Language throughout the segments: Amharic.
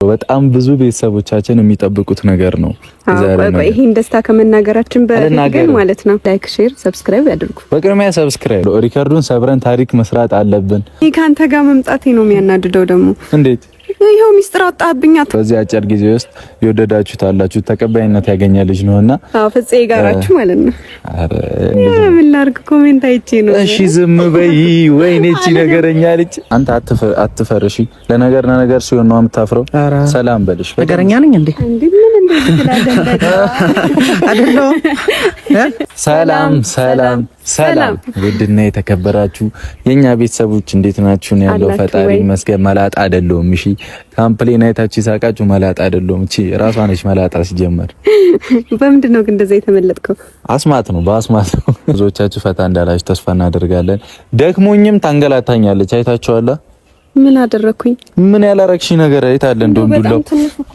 በጣም ብዙ ቤተሰቦቻችን የሚጠብቁት ነገር ነው። ይሄን ደስታ ከመናገራችን በፊት ግን ማለት ነው like፣ share፣ subscribe ያድርጉ። በቅድሚያ subscribe፣ record ኡን ሰብረን ታሪክ መስራት አለብን። ይሄ ካንተ ጋር መምጣቴ ነው የሚያናድደው ደግሞ። እንዴት? ይኸው ሚስጥር አወጣህብኝ። በዚህ አጭር ጊዜ ውስጥ የወደዳችሁት አላችሁ ተቀባይነት ያገኘ ልጅ ነውና፣ አዎ ፍፄ ጋራችሁ ማለት ነው። አረ ምን ላድርግ comment አይቼ ነው። እሺ ዝም በይ። ወይኔ እቺ ነገረኛ ልጅ። አንተ አትፈር። እሺ ለነገር ለነገር ሲሆን ነው የምታፍረው። ሰላም በልሽ። ነገረኛ ነኝ እንዴ? እንዴ ምን እንደዚህ ትላለህ? አይደለሁም። ሰላም ሰላም ሰላም ውድና የተከበራችሁ የኛ ቤተሰቦች እንዴት ናችሁ? ነው ያለው። ፈጣሪ ይመስገን። መላጣ አይደለሁም። እሺ thumbnail አይታችሁ ይሳቃችሁ። መላጣ አይደለሁም። እቺ ራሷ ነች መላጣ ሲጀመር። በምንድን ነው ግን እንደዛ የተመለጥከው? አስማት ነው፣ በአስማት ነው። ብዙዎቻችሁ ፈታ እንዳላችሁ ተስፋ እናደርጋለን። ደክሞኝም ታንገላታኛለች። አይታችኋላ። ምን አደረኩኝ? ምን ያላረግሽ ነገር አይታለ። እንደውም ዱላው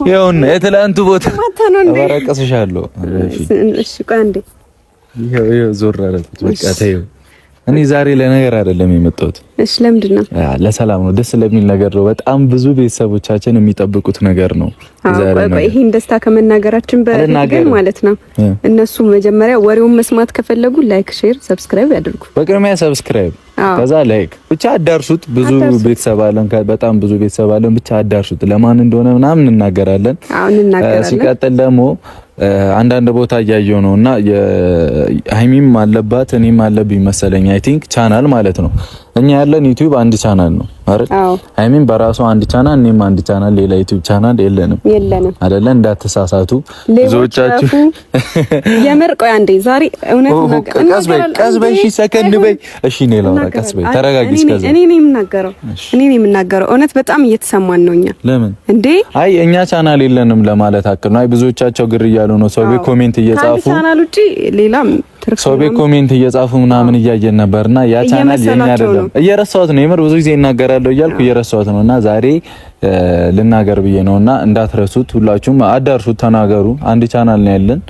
ይኸውና የትላንቱ ቦታ አባረቀስሻለሁ። እሺ ቆይ አንዴ ይኸው ይኸው ዞር አደረኩት። በቃ ተይው። እኔ ዛሬ ለነገር አይደለም የመጣሁት። እሺ ለምንድን ነው? ለሰላም ነው፣ ደስ ለሚል ነገር ነው። በጣም ብዙ ቤተሰቦቻችን የሚጠብቁት ነገር ነው። ዛሬ ይሄን ደስታ ከመናገራችን በፊት ግን ማለት ነው እነሱ መጀመሪያ ወሬውን መስማት ከፈለጉ like፣ share፣ subscribe ያድርጉ። በቅድሚያ subscribe፣ ከዛ like ብቻ አዳርሱት። ብዙ ቤተሰብ አለን፣ በጣም ብዙ ቤተሰብ አለን። ብቻ አዳርሱት። ለማን እንደሆነ ምናምን እንናገራለን። አሁን እንናገራለን። ሲቀጥል ደግሞ አንዳንድ ቦታ እያየው ነው እና ሀይሚም አለባት እኔም አለብኝ መሰለኝ። I think channel ማለት ነው። እኛ ያለን ዩቲዩብ አንድ ቻናል ነው አይደል? ሀይሚም በራሷ አንድ ቻናል፣ እኔም አንድ ቻናል፣ ሌላ ዩቲዩብ ቻናል የለንም የለንም አይደለ? እንዳትሳሳቱ ብዙዎቻችሁ። የምር ቆይ አንዴ ዛሬ እውነት ቀስ በይ ቀስ በይ፣ እሺ ሰከን በይ፣ እሺ እኔ ላውራ፣ ቀስ በይ ተረጋጊ። እስከዛ እኔ ነኝ የምናገረው እኔ ነኝ የምናገረው። እውነት በጣም እየተሰማን ነው እኛ። ለምን እንዴ? አይ እኛ ቻናል የለንም ለማለት አክል ነው። አይ ብዙዎቻቸው ግር እያሉ ነው ሰው ቤት comment እየጻፉ ቻናል ውጪ ሌላም ሰው ቤት comment እየጻፉ ምናምን እያየን ነበርና ያ ቻናል የኛ አይደለም። እየረሳሁት ነው የምር ብዙ ጊዜ እናገራለሁ እያልኩ እየረሳሁት ነውና ዛሬ ልናገር ብዬ ነውና እንዳትረሱት፣ ሁላችሁም አዳርሱት፣ ተናገሩ። አንድ ቻናል ነው ያለን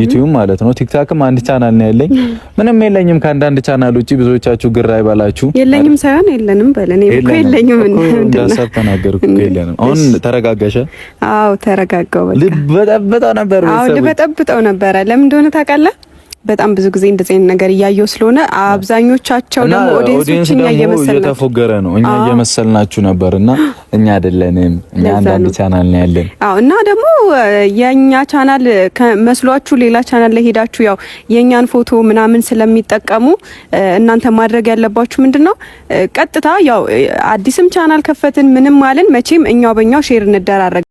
ዩቲዩብ ማለት ነው። ቲክታክም አንድ ቻናል ነው ያለኝ። ምንም የለኝም ከአንዳንድ ቻናል ውጪ። ብዙዎቻችሁ ግራ አይባላችሁ። የለኝም ሳይሆን የለንም በለ። እኔ እኮ የለኝም እንዳሰብ ተናገርኩ እኮ የለንም። አሁን ተረጋጋሽ? አዎ ተረጋጋው። በቃ ልበጠብጠው ነበር። አዎ ልበጠብጠው ነበረ። ለምን እንደሆነ ታውቃለህ? በጣም ብዙ ጊዜ እንደዚህ አይነት ነገር እያየው ስለሆነ አብዛኞቻቸው ደግሞ audience ኦች እኛ እየመሰልናችሁ እየተፎገረ ነው። እኛ እየመሰልናችሁ ነበርና እኛ አይደለንም። እኛ አንዳንድ ቻናል ነው ያለን። አዎ እና ደግሞ የኛ ቻናል መስሏችሁ ሌላ ቻናል ላይ ሄዳችሁ ያው የኛን ፎቶ ምናምን ስለሚጠቀሙ እናንተ ማድረግ ያለባችሁ ምንድነው፣ ቀጥታ ያው አዲስም ቻናል ከፈትን ምንም አልን መቼም እኛው በእኛው share እንደራረግ